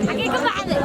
Xagee ka baxday?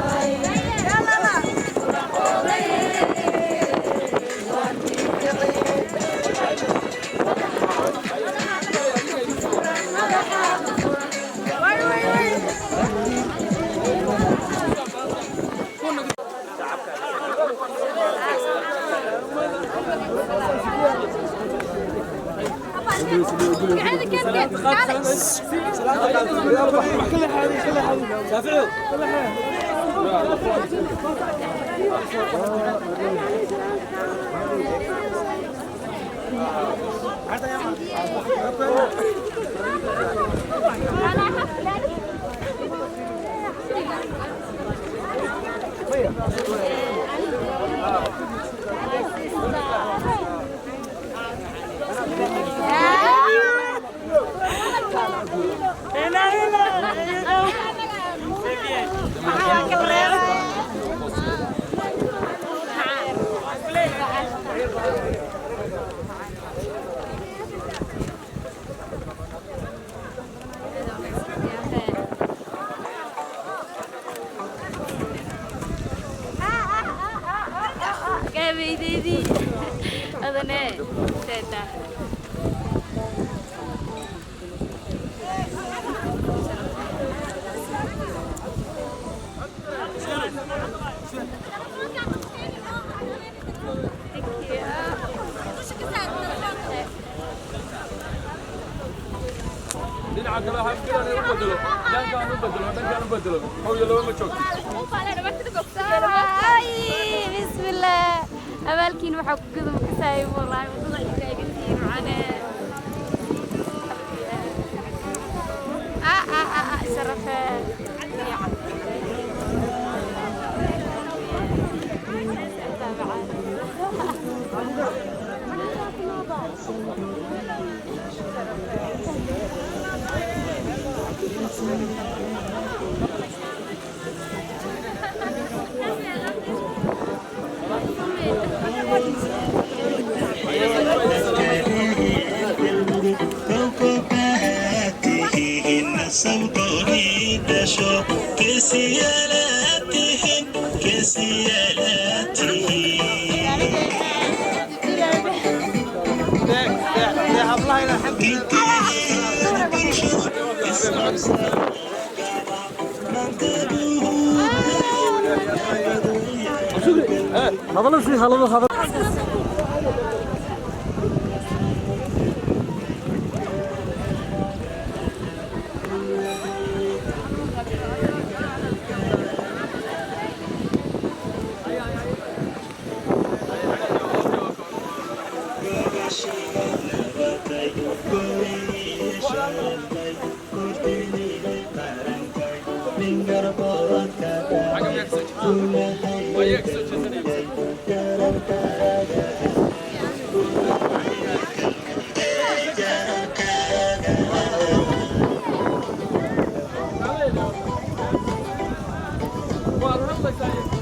Gabaydeedii adane teeta. Dhinaca kale waxaan filan inuu bedelo dhankaan u bedelo, dhankaan u bedelo. Howyo laba ma joogtid. Ay, bismillah, abaalkiin waxaa ku gudub kasaayay wallaahi wadada ay taagantihiin macane. Ah ah ah ah, sharafe fiican. Waa iyaga kasoo jeesanaya. Waa hadlaysaa iyaga.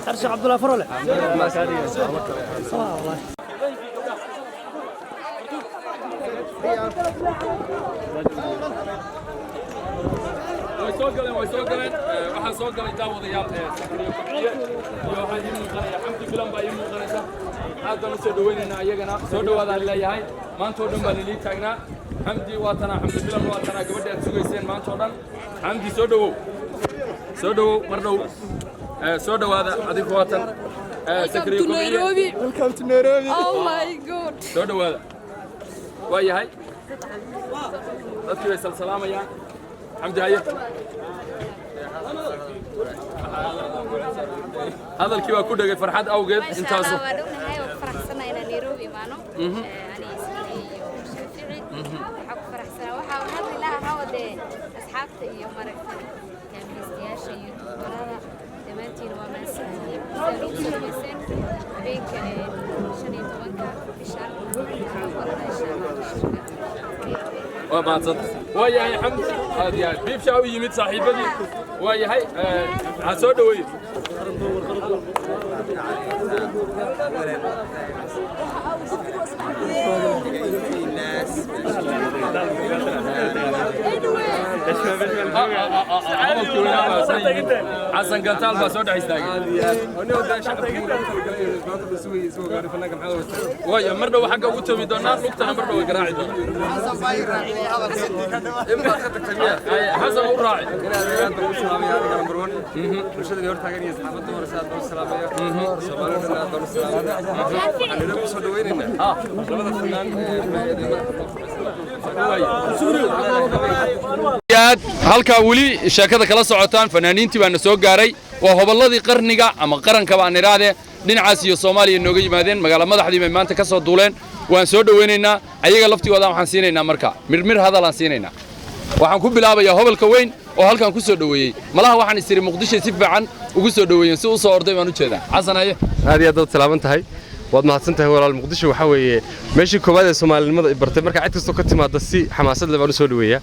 عرش عبد الله فرولة. Way soo galeen, way soo galeen. Waxaa soo galay daawadayaal Sakariyo Kobciye iyo waxaa ii muuqanaya Xamdi Bilan baa ii muuqanaysa. Aad baan usoo dhaweynaynaa iyagana. Soo dhawaadaan leeyahay. Maanta oo dhan baa lilii taagnaa. Xamdi waa tanaa, Xamdi Bilan waa tanaa, gabadhi aad sugayseen maanta oo dhan. Xamdi, soo dhawow, soo dhawow mar dhow. Soo dhawaada adigu, waa tan Sakariyo Kobciye. Nairobi. Welcome to Nairobi. Oh my God. Soo dhawaada. Waa yahay, dadkii bay salsalaamayaan. Xamdi, haye. Hadalkii waa ku dhegay farxad awgeed. Maasha Intaasu Allah, waa dhownahay oo ku faraxsanahay inaan Nairobi imaano. Ani Ismaaciil iyo Shaafici. Waxaa ku faraxsanaa, waxaa hadli lahaa hawadee asxaabta iyo maaragtay kaamiristayaasha iyo youtuberada, dhammaantiin waa mahadsantihiin sidaa noogu soo dhaweyseen habeenka 15-ka bishan. Waxaan baranaa insha Allah shirka Nairobi. Waa mahadsanta. Waa yahay, Xamdi, aad iyo aad Biibshaa u yimid saaxiibadii. Waa yahay, ha soo dhaweeye. Hadalkii weynaa baa soo yimid. Xasan Gantaal baa soo dhex istaagay. Waaya, mar dhow xagga ugu toomi doonaa, lugtana mar dhow way garaaci doonaa. Xasan u raaci. Bulshadani hortaagan iyo saxaafadda hore aad baan u salaamaya, Soomaalida dhan aad baan u salaamaya. Waxaan inoo kusoo dhaweynaynaa labada fanaan ee Aad halkaa weli sheekada kala socotaan, fanaaniintii baana soo gaaray. Waa hobolladii qarniga ama qarankaba aan idhaahdee, dhinacaas iyo Soomaaliya nooga yimaadeen, magaalo madaxdii bay maanta ka soo duuleen. Waan soo dhowaynaynaa ayaga laftigooda. Waxaan siinaynaa marka mirmir hadalaan siinaynaa. Waxaan ku bilaabayaa hobolka weyn oo halkan ku soo dhoweeyey. Malaha waxaan isiri Muqdisho si fiican ugu soo dhoweeyeen, si u soo orday baan u jeedaa. Xasan, haye. Aad iyo aad baad salaaman tahay, waad mahadsan tahay walaal. Muqdisho waxaa weeye meeshii koowaad ee soomaalinimada i bartay. Marka cid kastoo ka timaada si xamaasad leh baan u soo dhoweeyaa.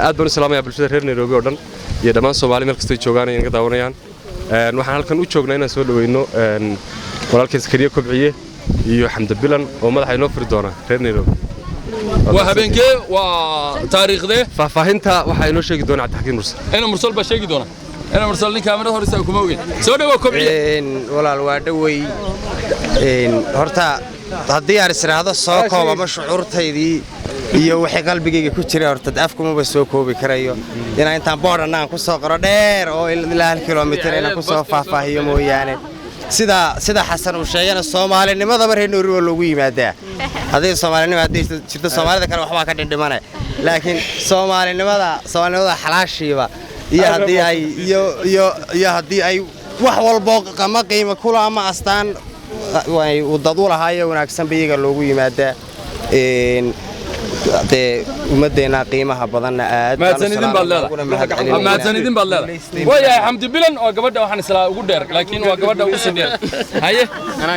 Aad baan u salaamayaa bulshada reer Nairobi oo dhan iyo dhammaan Soomaali meel kastoo joogaan ay naga daawanayaan. Waxaan halkan u joognaa inaan soo dhoweyno walaalkeen Sakariye Kobciye iyo Xamdi Bilan oo madaxa inoo furi doona reer Nairobi. Waa habeenkee? Waa taariikhdee? Faahfaahinta waxaa inoo sheegi doona Cabdixakiin Mursal. Ina Mursal baa sheegi doona. Ina Mursal nin kaamirada hor istaaga kuma ogeyn. Soo dhawow, Kobciye. Walaal, waa dhowey. Horta haddii aan isiraahdo soo koob ama shucuurtaydii iyo wixii qalbigayga ku jira, horta afkumaba soo koobi karayo. Inaan intaan boodhanna aan ku soo qoro dheer oo ilaa 1 kilomitir inaan ku soo faahfaahiyo mooyaane. Sida Xasan uu sheegana, soomaalinimadaba reer Nairobi waa loogu yimaadaa. Haddii soomaalinima haddii jirto, Soomaalida kale waxbaa ka dhindhimane, laakiin soomaalinimada xalaashiiba iyo haddii ay iyo haddii ay wax walbo ama qiimo kula ama astaan uu dad u lahaayo wanaagsanba iyaga loogu yimaadaa. Dee ummadeenna qiimaha badanna aad baan u Mahadsanidin baad salaamay, uguna leedahay. mahadcelinayna. Mahadsanidin baad leedahay. Waa yahay, Xamdi Bilan oo gabadha waxaan islaa ugu dheer, laakiin waa gabadha ugu sii dheer. Haye,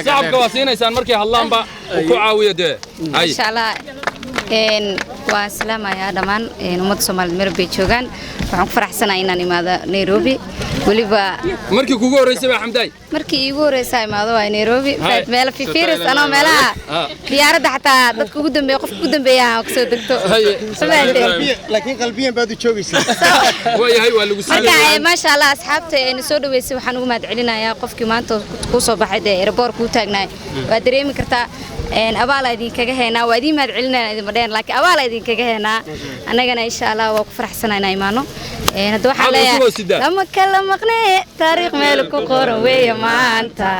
shacabka waa siinaysaan markay hadlaanba ku caawiya dee. Haye. Insha Allah, waan salaamayaa dhammaan ummadda Soomaaliyeed meel bay joogaan. Waxaan ku faraxsanahay inaan imaado Nairobi weliba. Markii kugu horreysay baa, Xamdaay? Markii iigu horeysa imaado waa Nairobi. Haye. Meel fifiris anoo meelaha diyaaradda xataa dadka ugu dambeeya, qofka ugu dambeeya aan kasoo degto. Haye. Fahamtay? Laakiin qalbiyan baad u joogaysaa. Waa yahay, waa lagu Marka siiyey. Maasha Allah, asxaabta ayna soo dhaweysay waxaan ugu mahad celinayaa. Qofkii maanta kuu soo baxay dee airport kuu taagnaay waa dareemi kartaa. Abaal idinkaga haynaa, waa idiin mahad celinayna idinma dheen, laakiin abaal idinkaga haynaa. Annagana insha Allah waa ku faraxsanaa inaan imaano. Hadda waxaan Maxaad leeyahay cusub oo sidaa? Lama kala maqnee, taariikh meel ku qoran weeye maanta,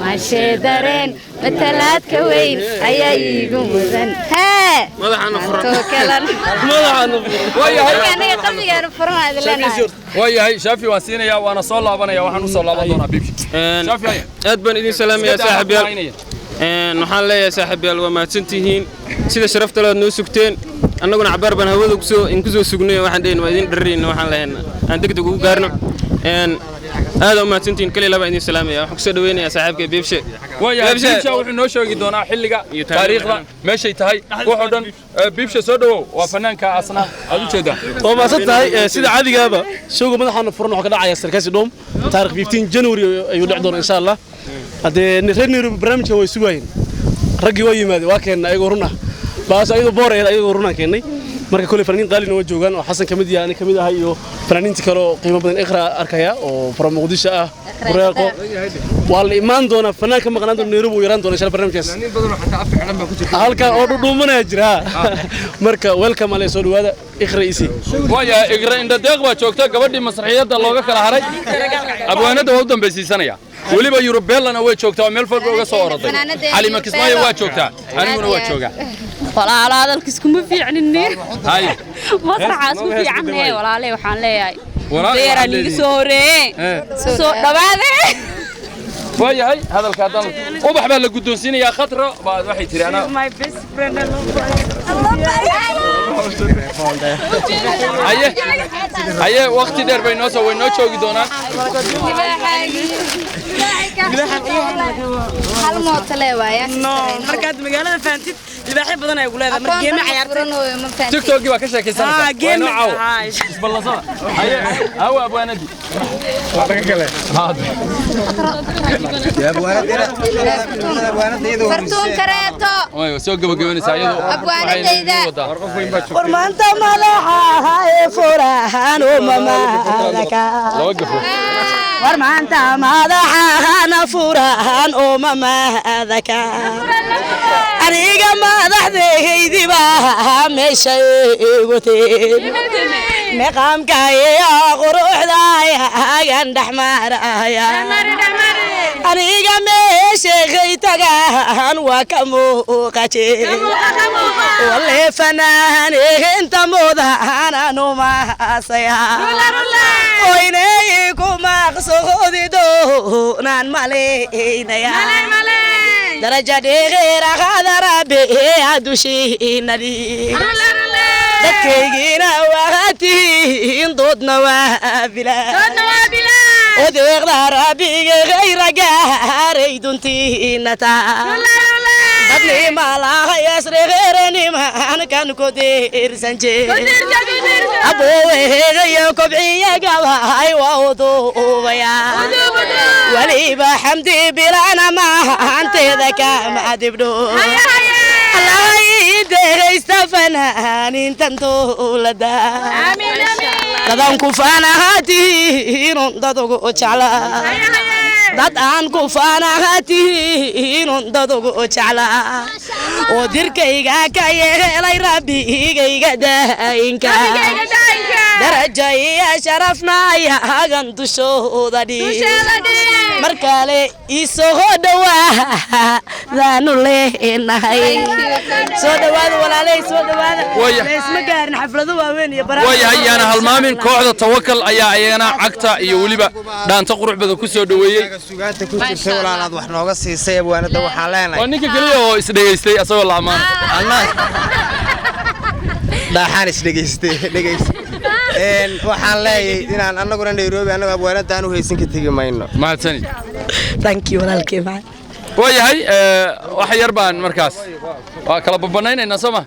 maashee dareen matalaadka weyn ayaa iigu mudan hee maantoo kalan. Waa yahay. Marka anaga qalbigaanu furan aan idin leenahay. Waa yahay, Shaafi waan siinayaa, waana soo laabanaya. Waxaan u soo laaban doonaa Biibshi. Shaafi, haye. Aad baan idin salaamayaa, Iska daa saaxiibyaal. haynaya. Waxaan leeyahay saaxiibyaal, waa mahadsantihiin sida sharafta leed noo sugteen. Annaguna cabaar baan hawada kusoo in kusoo sugnay. Waxaan dheheen waa idin dhararayna, waxaan leeyahay aan degdeg ugu gaarno. Aad u mahadsantihiin, kaliya laba idin salaamaya. Waxaan kusoo dhaweynayaa saaxiibkay Biibshe. Waa yahay. Biibshe. Biibsha wuxuu noo sheegi doonaa xilliga, Iyo taariikhda, meeshay tahay, wuxuu dhan. Biibsha, soo dhawow. Waa fanaanka asna aad u jeedaa. Waa mahadsan tahay. Sida caadigaaba showga madaxaana furan wuxuu ka dhacaya Sarkaasi Dhoom, taarikh 15 January ayuu dhici doonaa insha Allah. Haddee reer Nairobi barnaamijkan way sugaayeen, raggii waa yimaadeen, waa keennay ayagoo run ah, baas ayadoo boor ahayd ayagoo runaan keennay. Marka kole fanaaniin qaalina waa joogaan oo Xasan ka mid yahay, ani ka mid ahay iyo fanaaniinta kale oo qiimo badan. Iqra arkaya oo from Muqdisho ah, Bureeqo waa la imaan doonaa. Fanaan ka maqnaan doona Nairobi uu yaraan doona insha Allah barnaamijkaas. Nin badan oo xataa afka xidhan baa ku jirta. Halkan oo dhudhuumanaya jira. Marka welcome ale, soo dhawaada. Iqra isi. Waa yahay, Igra Indhadeeq baa joogta, gabadhii masraxiyadda looga kala haray. Abwaanadda waa u dambaysiisanaya. Weliba Yurubellana way joogtaa oo meel fog uga soo oroday. Fanaanadeena Xalima Kismaayo Yurubello. waa joogtaa, aniguna waa joogaa. Walaalo, hadalka iskuma fiicnine. Haye. Masraxa isku fiicanne. Walaale, waxaan leeyahay Walaal, beeraan waxaad iiga leedihiin. soo horeeye, soo dhawaade. Waayahay, hadalka haddaan ubax baa la guddoonsiinayaa. Khatra baa waxay tiri anaa. My best friend, I love her. Haye haye, waqti dheer bay noo soo, way noo joogi doonaan. Hal mooto le waaya. No, markaad magaalada fahamtid, libaaxyo badan ay ku leedahay marka game ciyaartay. TikTokii baa ka sheekaysanaysaa. Ah, game. Waa inoo caawa. Ah. Isballansada. Haye, hawa abwaanadii. Haade. Fartuun kareeto. Way soo gabagabanaysaa iyadu. Abwaanadayda. War maanta madaxa ee furahan oo mamadaka. Laba gafo. War maanta madaxahana furahan oo mamadaka, aniga madaxdaydiba meesha igu tiin meqaamkaya quruxdayagan dhexmaraya, aniga meeshakay tagaan waa ka muuqaje wale fanaan inta mudananu maasaya oynay ku maqsoodi doonaan malaynaya daraja dheereeraqadarabe adushiinadi dadkaygiina waatihiin doodna waa bilaa odeeqda rabbiga khayra gaaray duntiinata dadnimalahayasreereenimankan ku diirsan jir aboowehegayo kobciya gabahay waa uduubaya weliba xamdi bilana mahanteeda kama dibdho allahayidehaysta fanaanintan dowlada dadan ku faanahatihiinun dad ugu jeclaa, dad aan ku faanahatihiinun dad ugu jeclaa oo dirkayga ka yeelay rabbigayga daayinka daraja iyo sharafnaayagan dushooda dhig mar kale isoo dhawaadaanu leenahay. Soo dhawaada walaaley, soo dhawaada. Laysma gaarin xaflado waaweyn iyo Waayahay, yaana halmaamin kooxda Tawakal ayaa iyagana cagta iyo weliba dhaanta qurux badan ku soo dhoweeyey. Sugaanta ku jirtay walaalaad wax nooga siisay abwaanada waxaan leenahay. Waa ninka keliya oo isdhegaystay asagoo la ammaanay. Dhaaxaan isdhegaystay dhegaystay. Waxaan leeyahay inaan annaguna Nairobi annagu abwaanada aan u haysan ka tegi mayno. Mahadsanid. Thank you walaalkay macaan. Waayahay, wax yar baan markaas waa kala babanaynaynaa, soo ma?